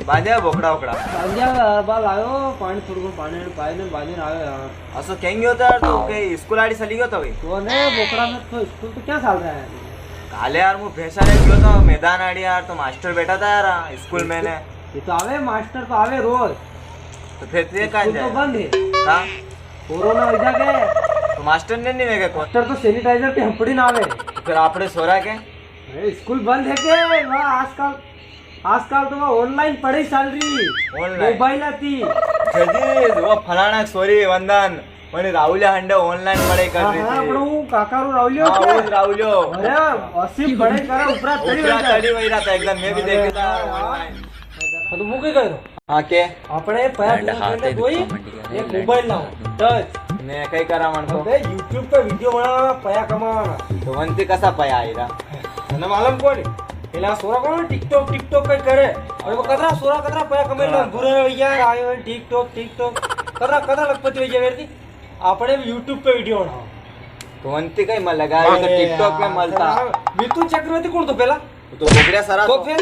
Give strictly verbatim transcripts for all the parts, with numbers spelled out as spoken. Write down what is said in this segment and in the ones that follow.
बांध्या बोकड़ा वोकड़ा? बांध्या, बाल आयो, पाणी थोड़ो घणो पाणी पाई ने बांधी ने आयो यार। असो कहीं गयो तो यार, तू कहीं स्कूल आड़ी चली गयो तो भाई? तो ने बोकड़ा में तो स्कूल तो क्या चाल रहा है? काले यार, मु भैंसा ने गयो तो मैदान आड़ी यार, तो मास्टर बैठा था यार, स्कूल में ने। ये तो आवे, मास्टर तो आवे रोज। तो फिर तू ये कहाँ स्कूल तो जाए? बंद है। हाँ? कोरोना हो जाके। तो मास्टर ने नहीं वेगा कौन? मास्टर तो सैनिटाइजर के हपड़ी ना आवे। तो फिर आपड़े सोरा के? अरे, स्कूल बंद है के? वाह, आजकल, आजकल तो वो ऑनलाइन पढ़ाई चल रही। ऑनलाइन? मोबाइल आती। जदी, वो फलाना सोरी वंदन, वणी राहुलिया हंडे ऑनलाइन पढ़ाई कर हाँ, रही हाँ, थी। पण वो काका रो राहुलियो हाँ, के? वो राहुलियो। अरे, असी पढ़ाई करा, ऊपरा तड़ी ऊपरा वही जा। तड़ी वही रहा था एकदम, मैं भी अरे, देखे था हाँ, हाँ। ऑनलाइन। हाँ, तो वो क्या कह रहा? हाँ, के? अपने पैर हाथ दो, एक मोबाइल लाओ, टच। ने कई करा मन को? अबे, YouTube पे वीडियो बनाना, पया कमाना। तो वंती कसा पया आएगा? तने मालूम कोनी? पेला सोरा कोनी TikTok, TikTok कई करे। अरे वो कतरा सोरा, कतरा पया कमाई लो, हाँ। बुरे भैया, आयो है TikTok, TikTok। कतरा, कतरा लखपति हो गया मेरे की? आपणे भी YouTube पे वीडियो बनाओ। तो वंती कई मल लगा, ये तो अरे TikTok पे यार, मलता। हाँ, मिथुन चक्रवर्ती कौन तो पेला? वो तो बोकड़िया सरा तो तो। फिर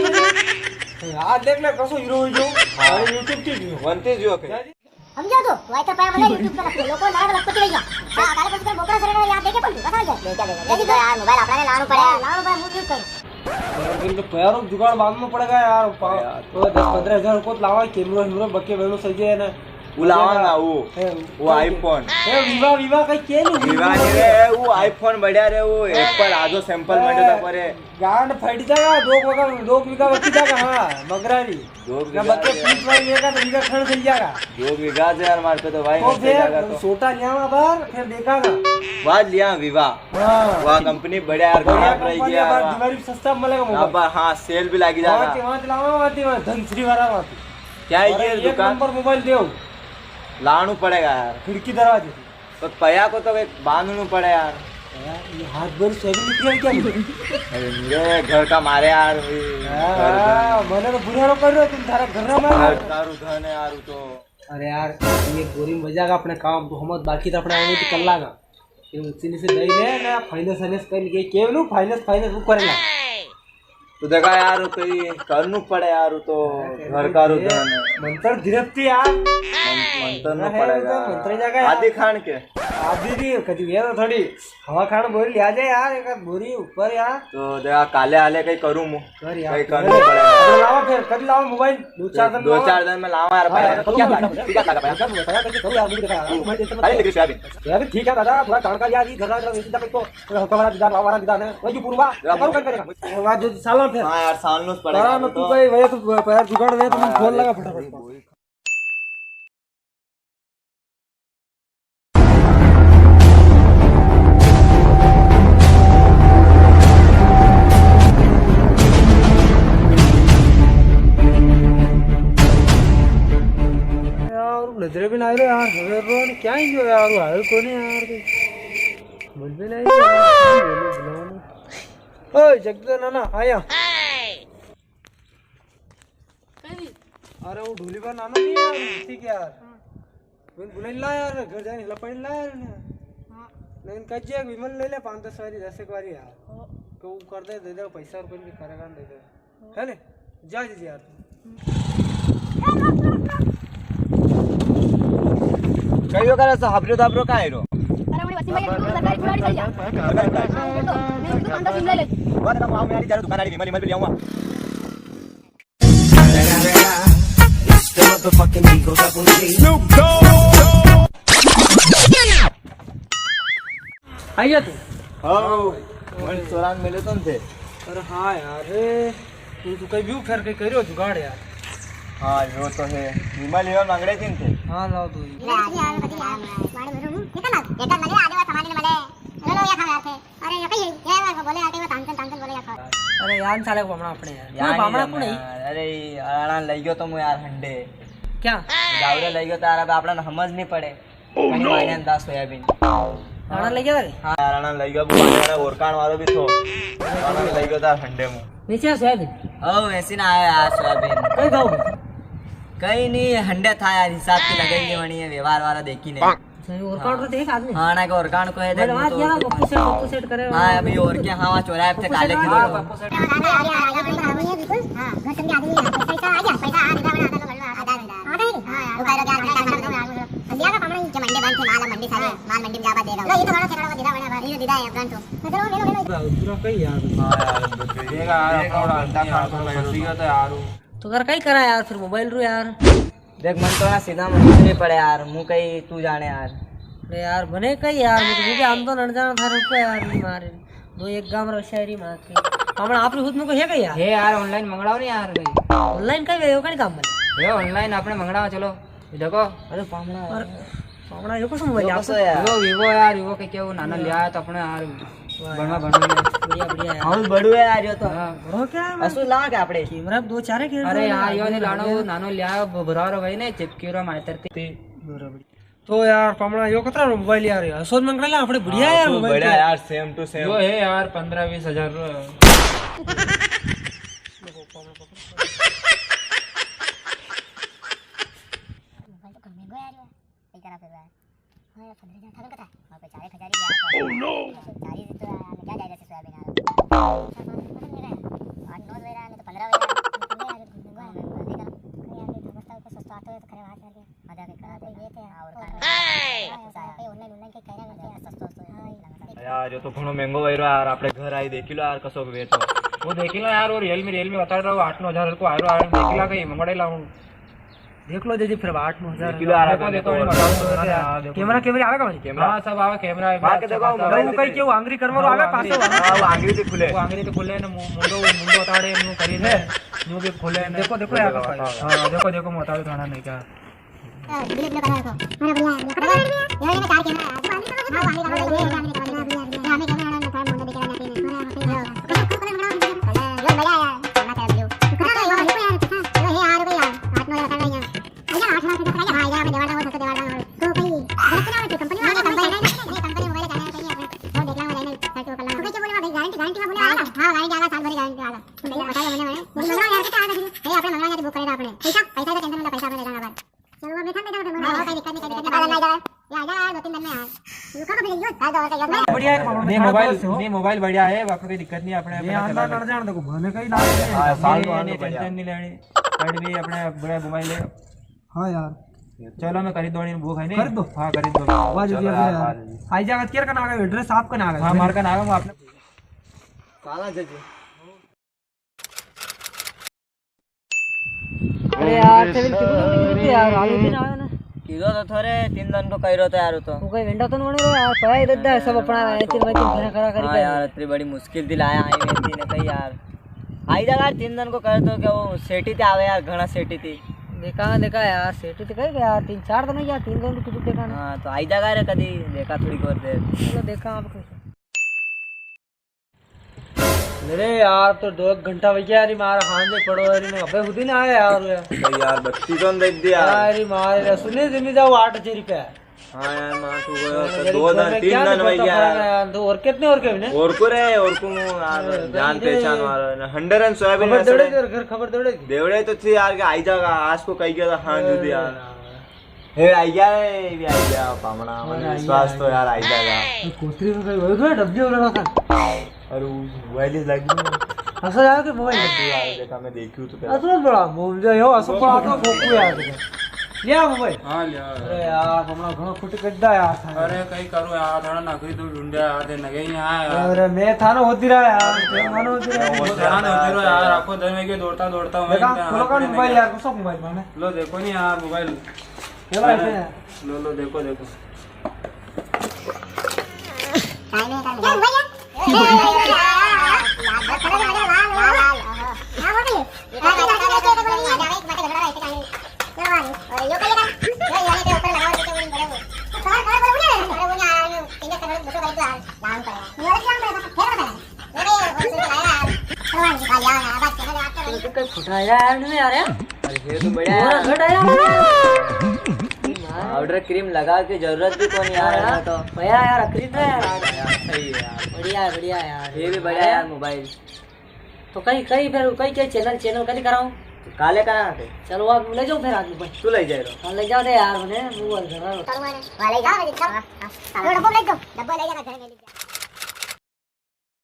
तो यार, देख ले, कसो हीरो हो गयो। हाँ। अरे YouTube की हीरो। वंती जो के। समझो तो, वो इतना पया मले YouTube पे रखो, लोगों ने लगा लखपति भैया। हाँ, काले परसों बोकड़ा सरे यार देखे कौन? बता दे। देखे, देखे। देखे तो यार, मोबाइल आपणा ने लाणू पड़े। लाणू पड़े, मुंह यूज करो। यार, फिर तो पैरों जुगाड़ बांधना पड़ेगा यार। पा-, यार। तो दस पन्द्रह हजार को लावा, कैमरा, वैमरा, बके, बहनों सही है ना। वो लावांगा, वो। है, वो तो iPhone। ए, विवा, विवा का क्या नहीं? विवा नहीं रे, वो iPhone बढ़िया रे, वो Apple आजो sample ए, मंडे तो परे। गांड फट जाएगा, दो बीघा, दो बीघा बची जाएगा, हाँ, मगरा री। दो ना बीघा बच्चे है। पीस भाई लेगा तो बीघा खंड चल जाएगा। दो बीघा से यार, मार पे तो भाई तो नहीं चल जाएगा फिर तो। छोटा लिया बार, फिर देखागा। वाह लिया विवा। हाँ। वाह कंपनी बढ़िया यार, बढ़िया खराब रही कंपनी गया है, बार वाह। दिवाली सस्ता मिलेगा मोबाइल। अब हाँ, सेल भी लागी जाएगा। वहाँ से, वहाँ से लावा, वहाँ से, वहाँ धनश्री वाला वहाँ से। क्या है अरे, ये एक दुकान? नंबर मोबाइल देव। लाणू पड़ेगा यार। खिड़की दरवाजे। तो पया को तो एक बांधणू पड़े यार। यार, ये हाथ भर से भी निकल क्या मुझे? अरे मेरे घर का मारे यार, वही हाँ, घर हाँ, धन। मैंने तो बुरा रो कर रहे हो तुम, थारा घर ना मार। घर दारू धन है यार, वो तो। अरे यार, ये गोरी में बजागा अपने काम, तो हम बाकी तो अपने आगे तो कर लागा। ये उसी ने से दई ले ना, finance finance कर के, केवल finance finance वो करेगा। तो देखा यार, वो तो ये करनू पड़े यार, वो तो अरे घर का रो ये धन है। मंत्र गिरफ्ती यार। मन-, मंत्र ना है, पड़ेगा। वो तो मंत्र जागा यार। आदि खान के। आदि दी, कदी ये तो थोड़ी हवा खान बोल लिया जाए यार, एक आध बोरी ऊपर यार। तो देखा, काले आले कई करूँ मु। कर यार, कई कर। करनू पड़ेगा। अरे लावा फिर, कदी लावा मोबाइल? दो चार दिन दो लावा। चार दिन में लावा यार, हाँ, भाई। यार, करो क्या यार, बात है? क्या बात है? क्या बात है? करो यार, मुझे देखा यार, तुम्हारे टेंशन मत अरे लो। लेकिन सोयाबीन। सोयाबीन ठीक है दादा, थोड़ा काम का यार, ये घर का, ये सीधा को हल्का वाला दीदार, लावा वाला दीदार है। वही जो पूर्वा, जरा करो, कई करेगा? वाह, जो साला फिर। हाँ यार, सालनो पड़ेगा तारा में तो। तू कहीं, वही तो पैर जुगाड़, वही तो हाँ, फोन यार, लगा फटाफट। यार, नजरे भी ना आ रहे यार, हवे रो ने क्या ही गयो यार, वो आयो कोने यार, कोई बोल भी नहीं यार, बोलो, बुलाओ ना। ओए, जगदीश नाना, आया। कई? अरे वो ढोली बा नाना नहीं यार, ठीक है यार। हाँ। मैंने बुलाई ला यार, घर जाने हिला पानी ला यार ने। हाँ। लेकिन कह जे विमल ले ले पाँच दस वारी, दस एक वारी यार। हाँ। तो वो कर दे, दे दे पैसा और कुछ भी करेगा ना, दे दे। हाँ। है ने? जा जी यार। हम्म। कहियो करे सो हबरो दबरो का है रो? अरे, उन्हें वसीम भाई, तू सरकारी बुलाड़ी चल जा। हाँ, वो तो, मैं तो पाँच दस दिन ले ले। वो तो मैं यार, जा दुकान आड़ी विमल, विमल भी ले आऊंगा। आइए तू। हाँ, मन सोरान मिले तो थे। अरे हाँ यार, तू, तू कहीं व्यू फेर के करियो जुगाड़ यार। हाँ, यो तो है। विमल यो मंगड़े दिन थे। हाँ, लाओ तू। ले, आज यार, बता यार, मारे भरू, कितना लग? एक लगे, आधे बार सामान नहीं मिले। लो, लो, ये खाओ यार थे। अरे, यो कहीं, ये वाला बोले यार, वो तानसेन, तानसेन बोले यार खाओ। अरे यार, साले को बामणा अपने यार। यार, बामणा नहीं कौन है? यार, अरे, अराणा लई गयो तो मु यार हंडे। क्या? गावरे लई गयो तो यार, अब आपणा समझ नहीं पड़े। Oh, no! मायने अंदाज सोयाबीन। राणा लई गया था? हाँ, राणा लई गया, वो मारे ओरकाण वालो भी थो। राणा लई गया था हंडे में। नीचे सोयाबीन? ओ, वैसे ना आया यार सोयाबीन। कई खाओ? कई नहीं, हंडे था यार, हिसाब की लगाई नहीं बनी है, व्यवहार वाला देखी नहीं। और काट रहे थे एक आदमी। हाँ, ना, और काट को है, बोले, देख, हाँ, तो यार, पप्पू सेठ, पप्पू सेठ करे। हाँ, अभी और क्या, हाँ, वहाँ चौराहे पे पप्पू सेठ काले आ गया। हाँ, पप्पू सेठ। हाँ, घर समझे आदमी है, पैसा आ गया, पैसा आ गया, आधा घंटा, आधा घंटा। आधा ही? हाँ, यार। वो कह रहा, यार, घंटा खत्म हो गया, यार। हम दिया का पामणा? जो मंडी बंद थी, माल मंडी सारे, हाँ। माल मंडी में जाबा देगा। लो, ये तो बड़ा चेहरा को दिखा बड़ा, ये दिखा है, अपना तो। मतलब, ले लो, ले लो। दूसरा कहीं यार। हाँ, यार, देगा, यार, अपना घंटा खत्म हो गया, तो यार। तो कर कई करा यार, फिर मोबाइल रू यार। देख, मन तो ना सीधा मन नहीं पड़े यार, मुँह कहीं तू जाने यार। अरे यार, बने कई यार, मुझे, मुझे आम तो नड़ जाना था, रुको यार, नहीं मारे। दो एक गाम रो शायरी माँ के। पामणा आपरी खुद में को है कई यार? है यार, online मंगड़ाओ नहीं यार कई। Online कई वे, यो कई काम बने? है online, आपने मंगड़ाओ, चलो। ये देखो। अरे पामणा। अरे पामणा, यो कसो मोबाइल यो यार? कसो यार? यो Vivo यार, Vivo के क्या वो नाना लिया है तो अपने यार। वाह बनवा, यार। बनवा में। बढ़िया, बढ़िया यार। हाँ, बड़ू है यार, यो तो। हाँ। बड़ो क्या है, असु लाग है आपड़े। कैमरा दो चार है, अरे यार, यो नहीं लानो, वो नानो लिया, वो भरा रो भाई ने, चिपकी रो माइतर ते। बराबर। तो यार, पामणा, यो कतरा रो मोबाइल यार? असो मंगड़ा ला, आपड़े बढ़िया हाँ, यार, तो मोबाइल बढ़िया क्या? यार, same to same। यो है यार, पन्द्रह बीस हजार रो है। मोबाइल तो कम महंगो यार, ये। कई करा फिर यार। हाँ यार, पन्द्रह हजार थाने कथा। हाँ, कोई चार एक हजार ही गया था। Oh no! चार ही तो यार, क्या जाएगा से सोयाबीन यार? चार पाँच रुपये नहीं गया। आठ नौ वेरा, नहीं तो पन्द्रह वेरा। महंगा है, महंगा है। अरे यार, ये तो बस्ता ऊपर सस्ता आता है तो खरे बात करके। मजा के करा कोई देना। ये थे। हाँ, और कहाँ है? हाँ, कुछ आया। कहीं online, online के कह रहा है, सस्ता, सस्ता है। हाँ, ये लगा था। यार, यो तो घणो महंगो वई रो यार, आपणे घर आई देखी लो यार, कसो वे तो। वो देखी लो यार, वो Realme, Realme बता रहा हूँ, आठ नौ हजार को आ रहा है, देखी ला कहीं, मंगवाड़े लाऊं। देख लो जी, फिर आठ नौ हजार। देखी लो यार, देखो, देखो, देखो, हाँ, देखो। कैमरा, कैमरा आवेगा भाई? कैमरा। हाँ, सब आवे, कैमरा आवे। बाकी देखो, सब आवे। वो कहीं क्यों आंगरी करवा हाँ, आवे, आंगरी। पास हो। हाँ, वो आंगरी तो खुले। वो आंगरी तो खुले ने, मु-, मुंडो, मुंडो ताड़े, नु करी ने, नु भी खुले ने। देखो, देखो यार, देखो, बताओ। हाँ, देखो, देखो, मोताड़े थाना नहीं क्या। हाँ, delete ना करा रखो। अरे बढ़िया है, बढ़िया। बढ़िया, बढ़िया। ये, ये चार कैमरा है। हाँ, वो आगे का, ये, ये, ये, ये, ये, हमें कैमरा वाला थोड़ा मुंडा दिखाना चाहिए। अरे, हाँ, हाँ। ये बढ़िया है यार, कैमरा तेरा video। तो करो, ये देखो यार, कितना, ये है यार, रुको यार, आठ नौ हजार का यार। भैया, आठ नौ हजार का, हाँ, यार, देवाड़ा, वो सबसे देवाड़ा, और तो भाई, गलत ना हो, कंपनी वाला, कंपनी वाला, कंपनी मोबाइल का है, वो देख लांगा, नहीं, सच वो कर लांगा। तो भाई, क्या बोले, भाई, गारंटी, गारंटी का बोले, हाँ, गारंटी आला, साल भर गारंटी आला। भैया, बताओ, मैंने, मैंने, बोलो, मंगवा यार, कितना आला, भैया, अपने मंगवा यार, बुक करे था अपने। पैसा, पैसा का टेंशन, मतलब, पैसा अपने देना, बस। चलो, अब मैं थम देता हूँ, हाँ, कोई दिक्कत नहीं, कोई दिक्कत नहीं। हाँ, नहीं, नहीं, ये आ जाओ यार, दो तीन दिन में यार। रुको तो फिर, यो, हाँ, तो और क्या, यो, बढ़िया है, नहीं, मोबाइल, नहीं, मोबाइल बढ़िया है, बाकी कोई दिक्कत नहीं, अपने, ये अपने आंदा चला नड़ जान देखो, भले कहीं ना है। हाँ, साल नहीं, को नहीं, आंदा बढ़िया। टेंशन नहीं लेनी। कट भी अपने बढ़िया मोबाइल है। हाँ यार। चलो, मैं खरीद दो, नहीं, वो खाई नहीं। खरीद दो। हाँ, खरीद दो। वाह, जी, चलो जी, यार, यार। वाह, जी। आई जाएगा, केर का नाम है, एड्रेस आपका नाम है। हाँ, हमारे का नाम है, वो आपने। काला जी। अरे यार, तेरे किधर निकली थी यार, आलू भी ना आया ना। कीधो तो थोड़े तीन दिन को कह रहो तो यार, तो। वो कहीं वेंडा तो नहीं बन रहा यार, पया ही दद्दा है सब अपना, हाँ, ऐसे तो मैं किन खड़ा खड़ा हाँ करी यार, इतनी बड़ी मुश्किल थी लाया, आई वेंडी ने कही यार। आई जा यार, तीन दिन को कह तो क्या वो सेटी ते आवे यार, घणा सेटी थी। देखा, देखा यार, सेटी ते कही यार, तीन चार दिन हो गया, तीन दिन को टिकट देखा ना। हाँ, तो आई जा रे कदी, देखा थोड़ी और देर। चलो देखा आप कैसे। अरे यार, तो दो एक घंटा हो गया यार, मार हाथ में पड़ो यार, इन्हें अबे खुद ही ना आया यार। अरे यार, बत्ती तो देख दिया। अरे मार, सुने जिम्मी जाओ आठ हजार रुपया। हाँ यार, मां तू गयो तो दो दिन, तीन दिन हो गया यार। तो और कितने और के ने? और को रे, और को यार, जान पहचान वाला ने हंडर एंड सोयाबीन खबर देवड़े। घर खबर देवड़े। देवड़े तो थी यार, के आई जागा, आज को कही गया था, हाँ, जुदी यार। हे, आई गया, हे भी आई गया, पामणा, हाँ, मने विश्वास तो यार आई जागा। कोतरी में कहीं होएगा, डब्बी वाला था। अरे, वो मोबाइल ही लग गया। असो यार के मोबाइल? डब्बी वाला देखा, मैं देखी तो पहले। असो बड़ा मोबाइल जो हो, असो बड़ा तो फोकू यार। लिया मोबाइल? हाँ, लिया। अरे यार, पामणा घणो खुट कड्डा यार था। अरे, कई करो यार, थोड़ा नौकरी तो ढूंढा यार, दे नगे ही आया यार। अरे, मैं थानो होती रहा यार, मैं मानो होती रहा। वो थानो होती रहा यार, आपको दन में के दौड़ता, दौड़ता हूँ। देखा, खोलो का मोबाइल यार, कसो मोबाइल माने? लो, देखो नहीं यार, मोबाइल। ये भाई से। लो, लो, देखो, देखो। तो कई फुटा यार, नहीं यार। अरे, ये तो बढ़िया है। घट आया। पाउडर क्रीम लगा के जरूरत भी कोनी यार, हाँ, है ना तो। भैया यार, क्रीम है यार। सही है यार। बढ़िया है, बढ़िया है यार। ये भी बढ़िया यार मोबाइल। तो कई, कई फिर, कई के चैनल, चैनल कदी कराऊं? काले कहाँ थे? चलो, आप ले जाओ फिर आदमी पर। तू ले जाए रो। हाँ, ले जाओ दे यार, मने वो कर रहा। चलो, मारे। हाँ, ले जाओ। हाँ, हाँ। लो, डब्बो ले जाओ। डब्बो ले जाना घर में ले जाओ।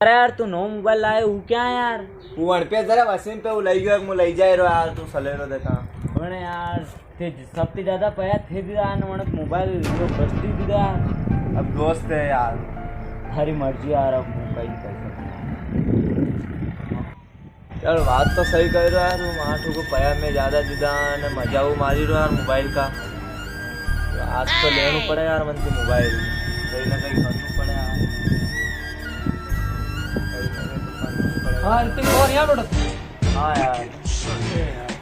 अरे यार, तू नवो मोबाइल लायो, वो क्या है यार? वो वण पे जरा वसीम पे वो लई गयो, एक मु लई जाए रो यार, तू सले रो देखा। वण यार, थे सबसे ज्यादा पया थे दिदा ने वण मोबाइल यो बस्ती दिदा। अब दोस्त है यार। थारी मर्जी यार, अब मु कई कर सकता। यार, बात तो सही कह रहा यार, वो मार ठुको पया में ज्यादा दिदा ने मजा वो मारी रो यार मोबाइल का। आज तो लेनो पड़े यार मन से मोबाइल, कहीं ना कहीं करनो पड़े यार। कहीं ना कहीं तो करनो पड़े। हाँ, ऋतिक, और यहाँ बैठो। हाँ यार।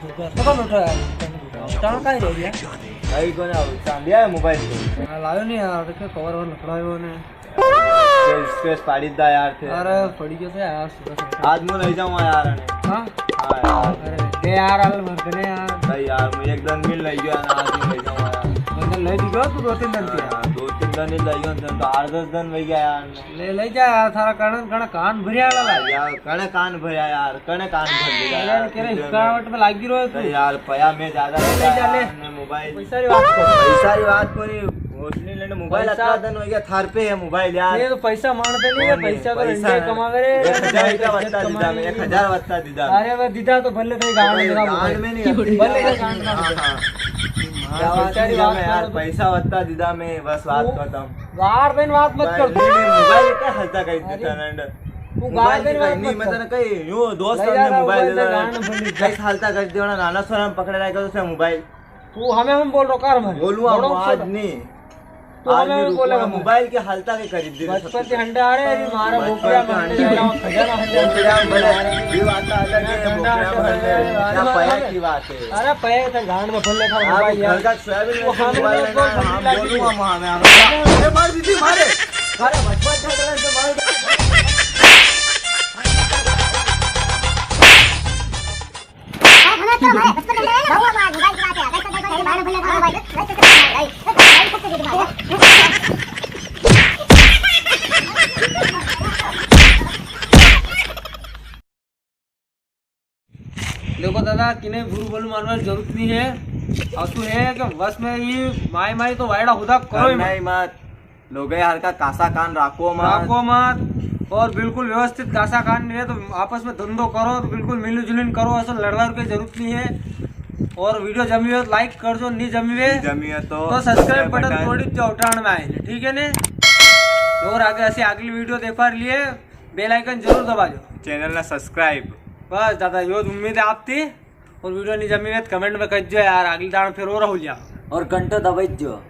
तो कौन उठा यार? टांग का ही रह गया? भाई को ना, चांदिया है मोबाइल को। हाँ, लायो नहीं यार, देखे कवर वर लफड़ायो ने। स्पेस, स्पेस पाड़ी दा यार थे। अरे, पड़ी गयो थे यार, सुबह से। आज मु लई जाऊंगा यार, अने। हाँ? हाँ यार। अरे, दे यार, हाल भर के ने यार। नहीं यार, मु एक दिन भी लई गया ना, आज मु लई जाऊंगा यार। मतलब, लई भी गयो तू दो तीन दिन के? हाँ, दो तीन दिन ही लई गयो, तो आठ दस दिन वई गया यार। ले, लई जा यार, थारा कण, कण कान भरिया वाला। यार, कण कान भरिया यार, कण कान भर लिया यार, यार। तेरे हिकावट में लागी रो है तू। अरे यार, पया में ज्यादा ले, ले जा, ले। यार, ने मोबाइल। पैसा री बात कर। पैसा री बात कोनी, होटली लेने मोबाइल पैसा अतरा दिन हो गया, थार पे है मोबाइल यार। ये तो पैसा मानते नहीं है, कौन है? पैसा तो पैसा रंडे है। कमा करे। एक हजार का वत्ता दीदा मैं, एक हजार वत्ता दीदा। अरे, वो दीदा तो भले थे गांड में, गांड में नहीं। भले थे गांड में। हाँ, हाँ। हाँ, पैसा री बात यार, करो। पैसा वत्ता दीदा मैं, बस बात खत्म। गार देन बात मत कर। नहीं, नहीं, मोबाइल का हल्ता कर देता नंड। तू गार देन बात मत कर। मैं तने कही, यो दोस्त ने मोबाइल दे दे। गान भली। कैसे हल्ता कर देवना, नाना सोरा में पकड़े रहेगा तो मोबाइल। तू हमें हम बोल रो कार में। बोलूंगा आज नहीं। तू हमें हम बोलेगा मोबाइल के हल्ता के खरीद दे। बचपन से हंडे आ रहे हैं, मारा बोकड़ा में हंडे जाना, खजाना हंडे। बोकड़ा में भले, ये बात अलग है, बोकड़ा में हंडे। या पया की बात है। अरे पया तो गांड में भले था मोबाइल यार। घर का सोयाबीन वो हम मोबाइल बोल ना, हम बोलूंगा। अरे मार दीदी, मारे। अरे भगवान ठाकरे से मार। देखो दादा, किने बुरु बोल मानवा जरूरत नहीं है। असु है कि बस में ये माई माई तो वायड़ा हुदा करो ही मत। लोगे हर का कासा कान राखो मत। राखो मत। और बिल्कुल व्यवस्थित कासा कान नहीं है तो आपस में धंधो करो तो बिल्कुल मिलजुलिन करो, असो लड़वा की जरूरत नहीं है। और वीडियो जमी हो तो like कर दो, नहीं जमी हुए जमी है तो तो subscribe button थोड़ी जो उठाण में आए, ठीक है ने। और आगे ऐसे अगली वीडियो देखवा लिए बेल आइकन जरूर दबा दो। चैनल ना subscribe। बस दादा, यो उम्मीद है आपती। और वीडियो नहीं जमी हुई तो comment में कह दो यार, अगली दाण फिर और हो जा। और घंटो दबाई दो।